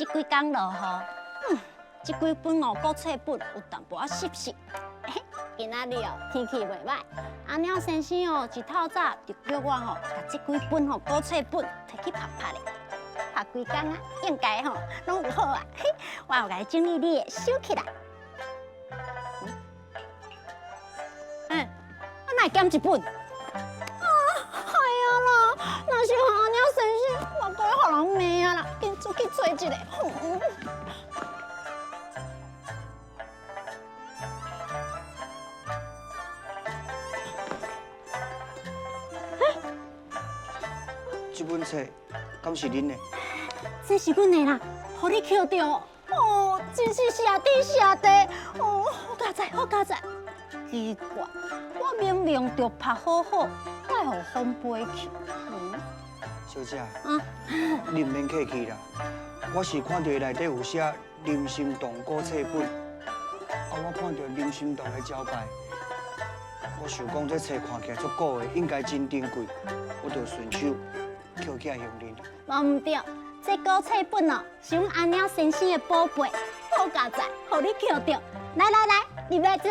這幾工落雨，這幾本哦古冊本有淡薄仔濕濕。今仔日哦天氣袂䆀，阿鳥先生哦一透早就叫我吼，共這幾本吼古冊本提去曝曝咧，曝幾工啊，應該吼攏有好啊。我有共你整理你的收起來。嗯，我哪會減一本？啊，係啊啦，若是予阿鳥先生，我閣會予人罵啊啦，緊出去揣一个。這本冊敢是恁的？這是阮的啦，予你抾著哦，真是謝天謝地哦，好佳哉，好佳哉。奇怪，我明明就曝好好，哪會予風飛去？嗯，小姐，啊，你毋免客氣啦，我是看著內底有寫林心堂古冊本，啊，我看著林心堂的招牌，我想講這冊看起來足古的，應該真珍貴，我就順手抾起來還恁。無毋對，這古冊本哦，是阮阿鳥先生的寶貝，好佳哉，予你抾著。來來來，入來坐。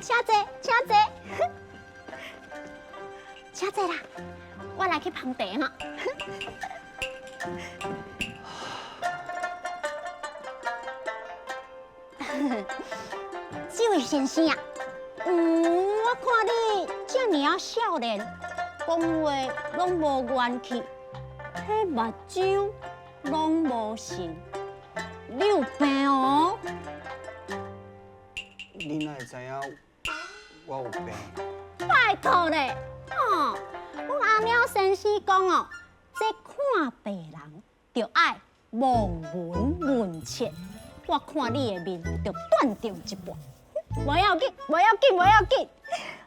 請坐，請坐，請坐啦！我來去捧茶哈。這位先生啊，我看你這爾仔少年，講話攏無元氣，彼目睭攏無神，你有病哦？你哪會知影我有病？拜託咧，哦，阮阿貓先生講哦，這看病人就愛望聞問切，我看你的面就斷掉一半。無要緊，無要緊，無要緊。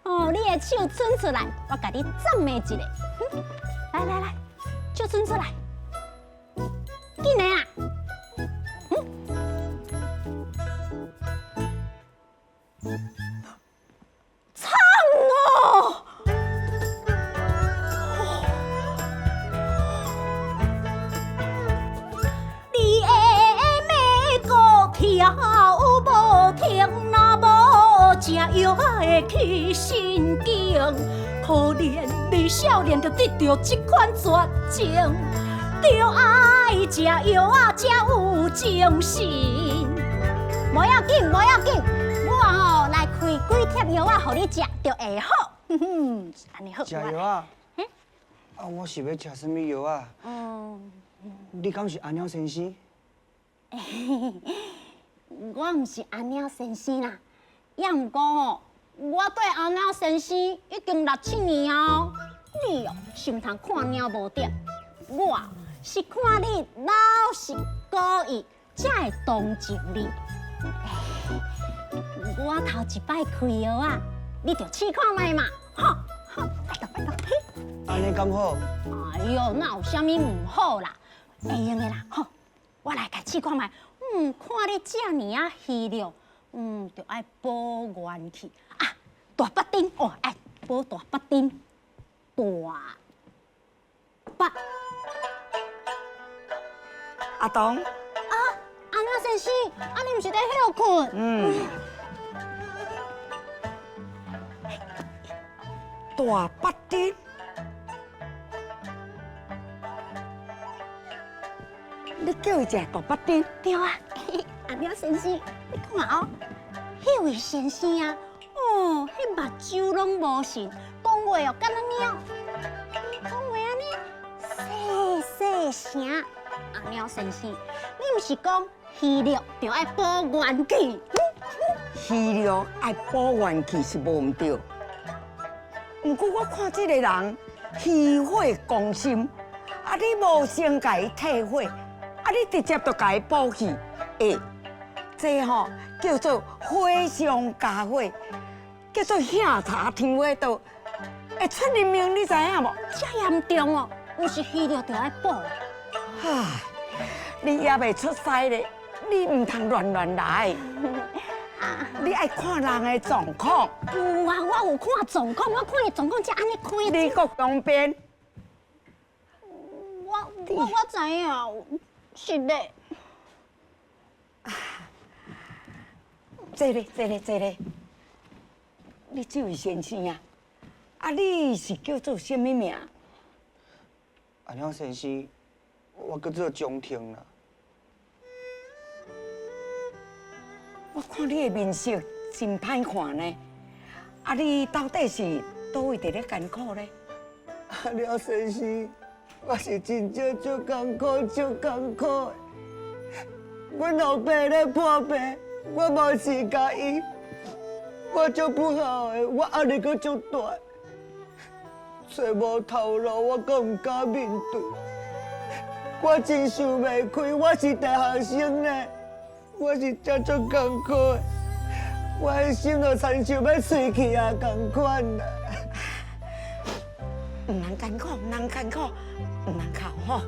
哦，你的手伸出來，我共你讚美一下。來來來，手伸出來，緊來啊！慘哦！你的眉骨跳無停，若無食藥會起神經。可憐你少年就得著這款絕症，著愛食藥仔才有精神。無要緊，無要緊。我吼來開幾帖藥仔，予你食，就會好。哼哼，按呢好。食藥仔？啊，我是欲食啥物藥仔？你敢是阿鳥先生？我毋是阿鳥先生啦，也毋過吼，我綴阿鳥先生已經六七年啊。你哦，是毋通看貓無對，我是看你老實古意，才會同情你。我頭一擺開藥仔，你就試看覓嘛，吼，拜託拜託。按呢敢好？哎喲，哪有啥物毋好啦？會用的啦，吼，我來共試看覓。看你這爾仔虛弱，就愛補元氣啊。大腹針哦，愛補大腹針，大腹。阿東。啊，阿鳥先生，啊你毋是咧歇睏？嗯。大腹針，你叫伊食大腹針？對啊，阿鳥先生，你看哦，彼位先生啊，哦，彼目睭攏無神，講話哦，敢若貓，講話按呢細細聲。阿鳥先生，你毋是講虛弱就愛補元氣？虛弱愛補元氣是無毋對。毋過我看這個人虛火攻心，啊你無先共伊退火，啊你直接就共伊補氣，欸，這吼叫做火上加火，叫做瓦柴添火刀，會出人命，你知影無？這嚴重哦，毋是虛弱就愛補。唉，你猶未出師咧，你毋通亂亂來。你愛看人的狀況。有啊，我有看狀況，我看伊狀況才按呢開。你閣講變。我我知影，是的。坐咧，坐咧，坐咧。你这位先生啊，啊，你是叫做啥物名？阿了先生，我叫做张婷啦。我看你的面色真歹看呢，啊，你到底是佗位伫咧艰苦咧？阿了先生，我是真正足艰苦，足艰苦的。阮老爸咧破病，我无时间医，我足不孝的，我压力阁足大，找无头路，我阁毋敢面对，我真想袂开，我是大学生呢，我是真足艰苦的，我的心就亲像欲碎去啊仝款啦。毋通艰苦，毋通艰苦，毋通哭吼。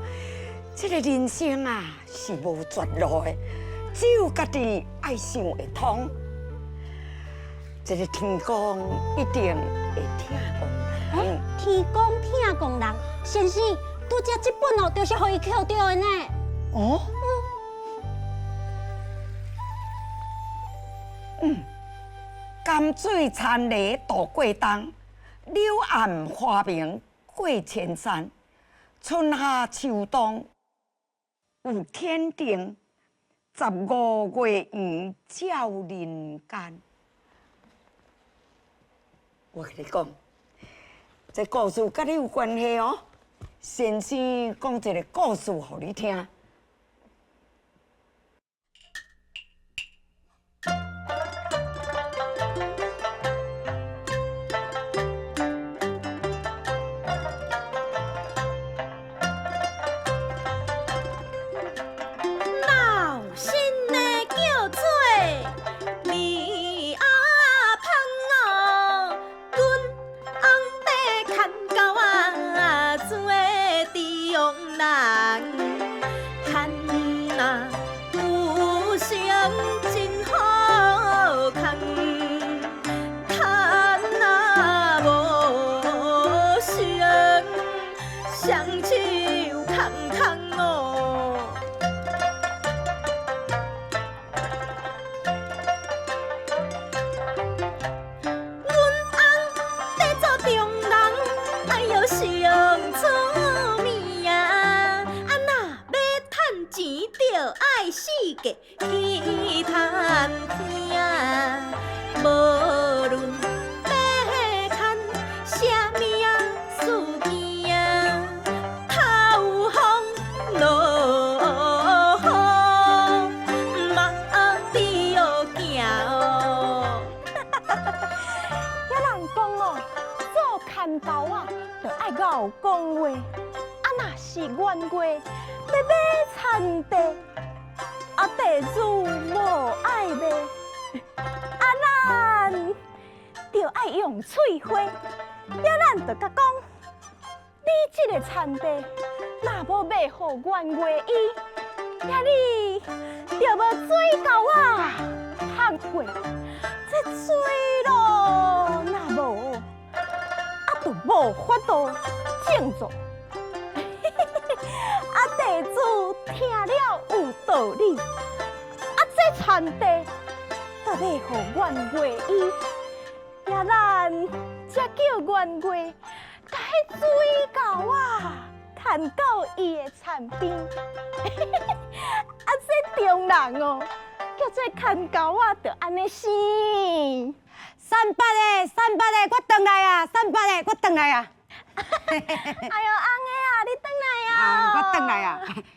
这个人生啊是无绝路的，只有家己爱想会通。这个天公一定会疼憨人。天公疼憨人，先生，拄才这本哦，就是予伊捡著的呢。哦。嗯。甘水田螺渡过冬，柳暗花明过千山。春夏秋冬有天定，15月圆照人间。我跟你讲，这故事佮你有关系哦。先生讲一个故事予你听。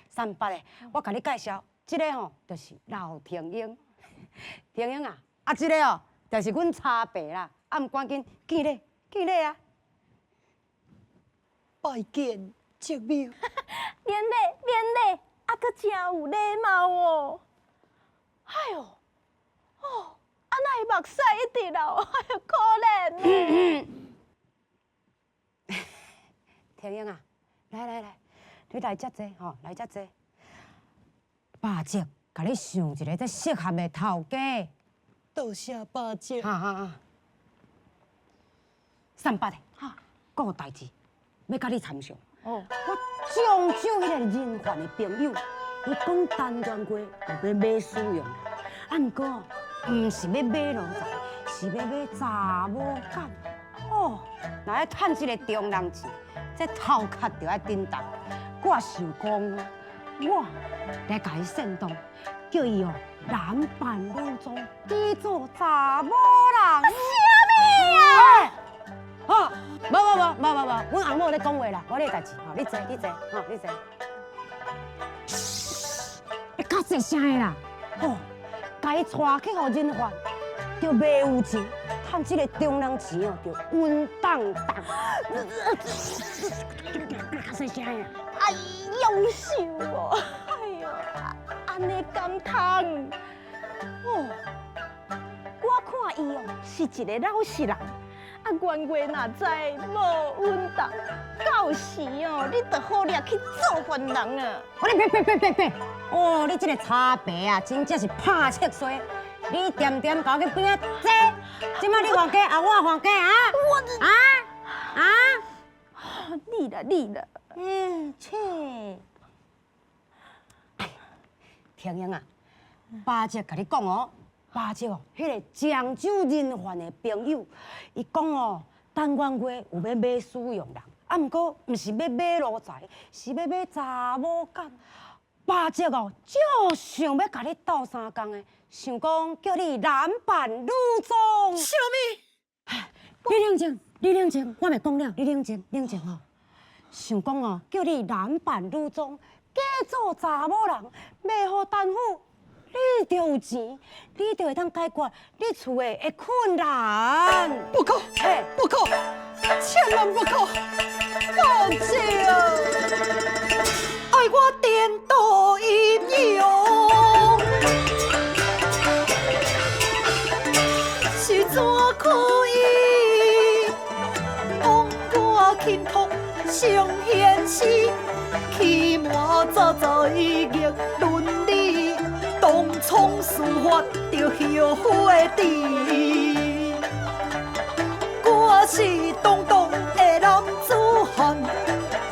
三八的，我共你介绍，这个吼就是老天英，天英啊，啊这个哦就是阮差爸啦，啊毋赶紧见礼见礼啊！拜见叔母，免礼免礼，啊阁真有礼貌哦。哎哟，哦，啊哪会目屎一直流？哎哟，可怜。天英啊，来来来。你来遮坐吼，来遮坐。爸叔，共你想一个这适合的头家。多谢爸叔。哈哈哈。三八的，哈，阁有代志，欲佮你参详。我漳州彼个人贩的朋友，伊讲陈元月有欲买使用，啊，毋过毋是欲买奴才，是欲买查某囡。哦，若欲趁这个中人钱，这头壳就爱振动。我想讲，我来共伊煽动，叫伊哦男扮女装，假做查某人。啥物啊？哦，无无无无无无，阮翁某咧讲话啦，无你的代志，吼，你坐，你坐，吼，你坐。会较细声的啦，吼，共伊带去予人贩，就袂有钱，趁这个中人钱哦，就稳当当。较细声的。哎，夭寿哦！哎哟，按呢敢通？哦，我看伊哦是一个老实人。啊，元月若知无稳当，到时哦，你就好掠去做犯人啊！我你别别别别别！哦，你这个柴婆啊，真正是拍七衰！你恬恬共我去边仔坐，这摆你犯假，啊我犯假啊？我啊啊！你啦你啦，嗯，切！天英啊，爸姐共你讲哦。爸姐哦，彼个漳州人贩的朋友，伊讲哦，陈元月有欲买使用人，啊，毋过毋是欲买奴才，是欲买查某囡。爸姐哦，足想欲共你斗相共的，想讲叫你男扮女装。啥物？你冷静，你冷静，我袂讲了，你冷静，冷静吼。想讲哦，叫你男扮女装，假做查某人，卖予陈府。你就有钱，你就会当解决你厝的困难。不可，不可，千万不可！爸姐啊，爱我颠倒阴阳，是怎可以？枉我轻薄成现实，欺瞒早早逆伦理。当初事发就后悔迟，我是堂堂的男子汉，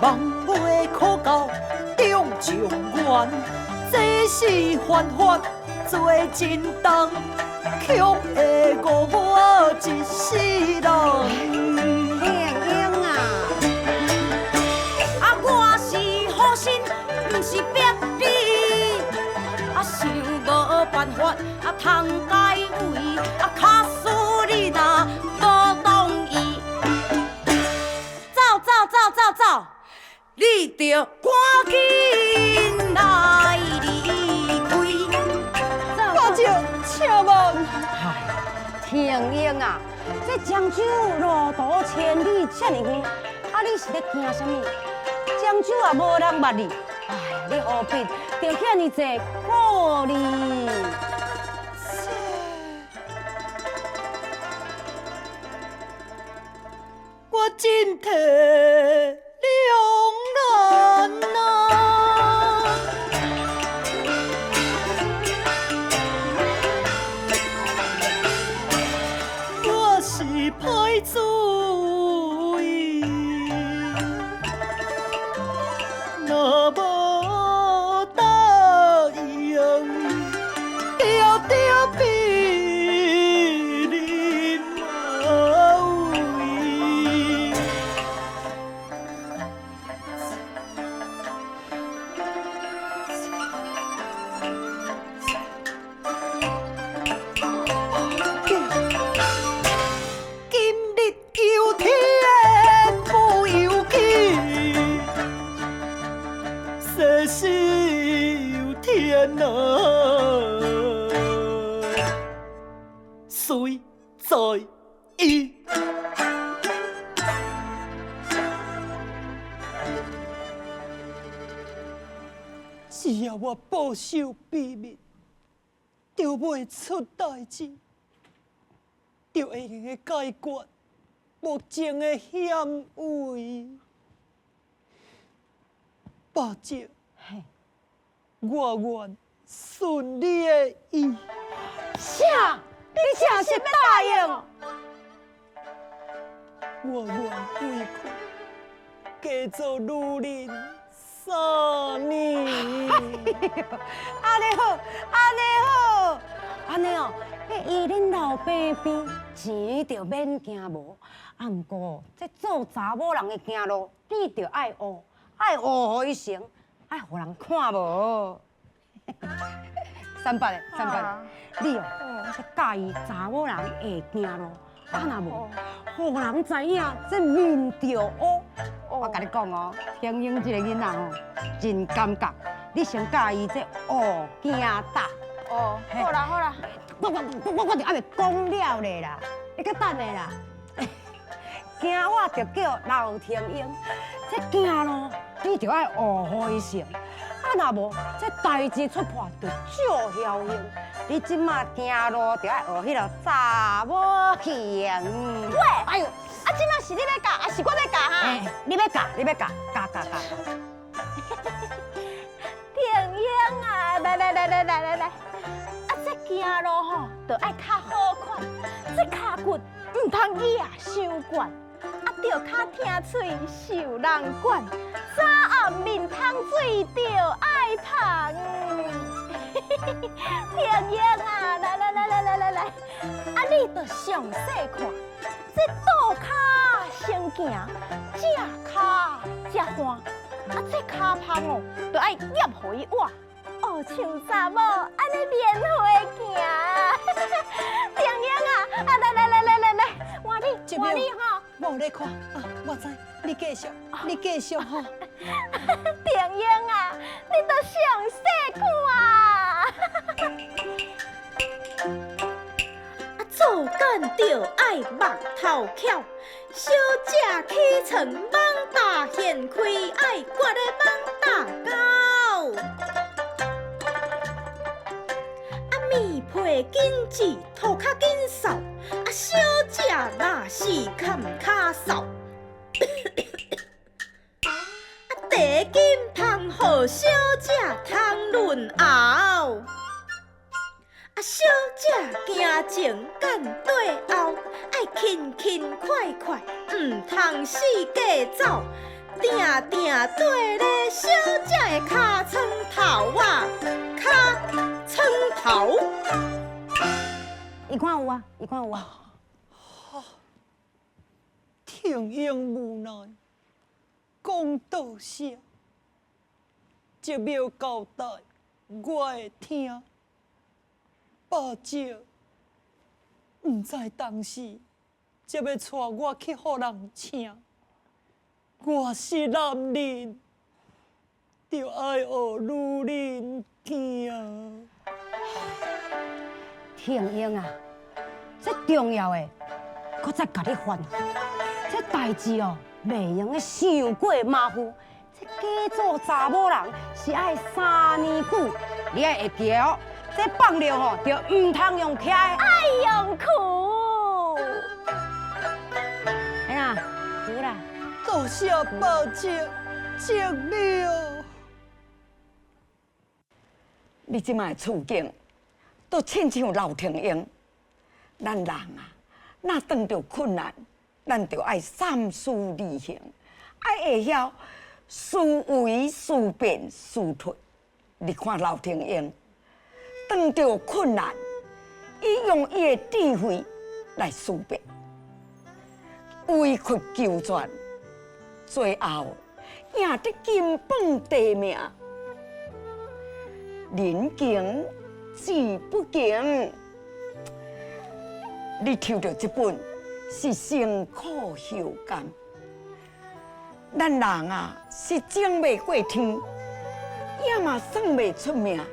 望袂可到中状元，这是犯法罪真重，却会误我一世人。天英啊，啊我是好心，毋是逼你。啊，想无办法，啊，通解围，啊，假使你若无同意，走走走走走，你著赶紧来离开。爸姐，请慢。唉，天英啊，这漳州路途千里遮尔远，啊，你是咧惊啥物？漳州也无人捌你。哎，你何必著遐尔济顾虑？我进退两难啊！我是歹主意，若无。谁在意？只要我保守秘密，就袂出代志，就会用得解决目前的险危。爸姐，我愿顺你的意。啥？你真是答应？我愿为君，嫁做女人3年。按呢好，按呢好，按呢哦，依恁老爸邊錢就免驚無，啊，毋過這做查某人的行路，你著愛學，愛學予伊成，愛予人看無。三八的，三八的，你哦，這教伊查某人會行路，啊若無，予人知影這面著烏。我共你講哦，天英這個囡仔哦，真感覺，你先教伊這學行搭。哦，好啦好啦，我就猶未講了咧啦，你閣等下啦。行我就叫劉天英，這行路你就愛學予伊成，啊若無這代誌出破就足僥倖。你這馬行路就愛學彼个查某行。喂，哎呦，啊這馬是你欲教，抑是我欲教哈？欸，你欲教，你欲教，教教教。天英啊，來來來來來來來，啊這行路吼，就愛較好款，這跤骨毋通舉傷懸，啊著跤聽喙受人管，早暗面湯水著愛芳。天英啊，來來來來來來來，啊你著詳細看，這倒跤先行，正跤才換，啊這跤芳哦，著愛夾予伊倚，學像查某按呢蓮花行。天英啊，啊來來來來來來，換你換你吼，無咧看啊，我知，你繼續，你繼續吼。天英啊，你著詳細看。啊，做工著愛目頭巧，小姐起床猛大掀開，愛掛咧猛大狗。啊，面皮緊緻，塗跤緊掃，啊，小姐若是崁跤瘦。啊，茶金芳予小姐通潤喉。啊，小姐行前等綴後，愛輕輕快快，毋通四界走，定定綴咧小姐的尻川頭啊，尻川頭。伊看有啊，伊看有啊。天英無奈，講多謝，這秒交代我會聽。百捷，毋知當時才欲帶我去予人請，我是男人，就愛學女人行。天英啊，這重要的，閣再共你吩咐，這代誌哦，袂用得傷過馬虎。這假做查某人是愛3年久，你愛會記哦。這放尿吼，就毋通用徛的，愛用跍。哎呀，跍啦！多謝百捷，證了。你這擺的處境，都親像老天鷹。咱人啊，若遇著困難，咱就愛三思而行，愛會曉思維、思變、思退。你看老天鷹。遇著困難，伊用伊的智慧來思變，委曲求全，最後贏得金榜題名。人窮志不窮，你抽著這本是先苦後甘。咱人啊，是爭袂過天，也嘛算袂出名。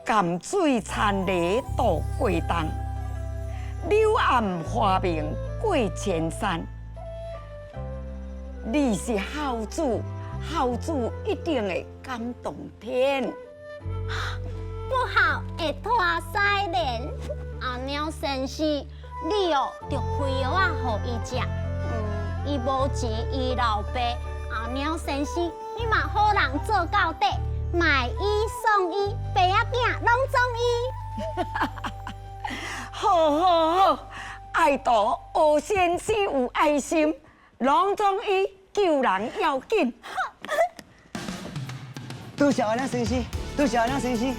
鹹水田螺渡過冬，柳暗花明過千山。你是孝子，孝子一定會感動天。不孝會拖屎連，阿貓先生，你哦著開藥仔予伊食。伊無錢，伊老爸。阿貓先生，你嘛好人做到底。買一送一，爸仔囝攏總伊。好好好，愛徒學先生有愛心，攏總伊救人要緊。多謝阿兩先生，多謝阿兩先生。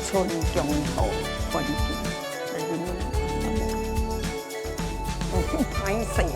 春江图传奇，歹势啦。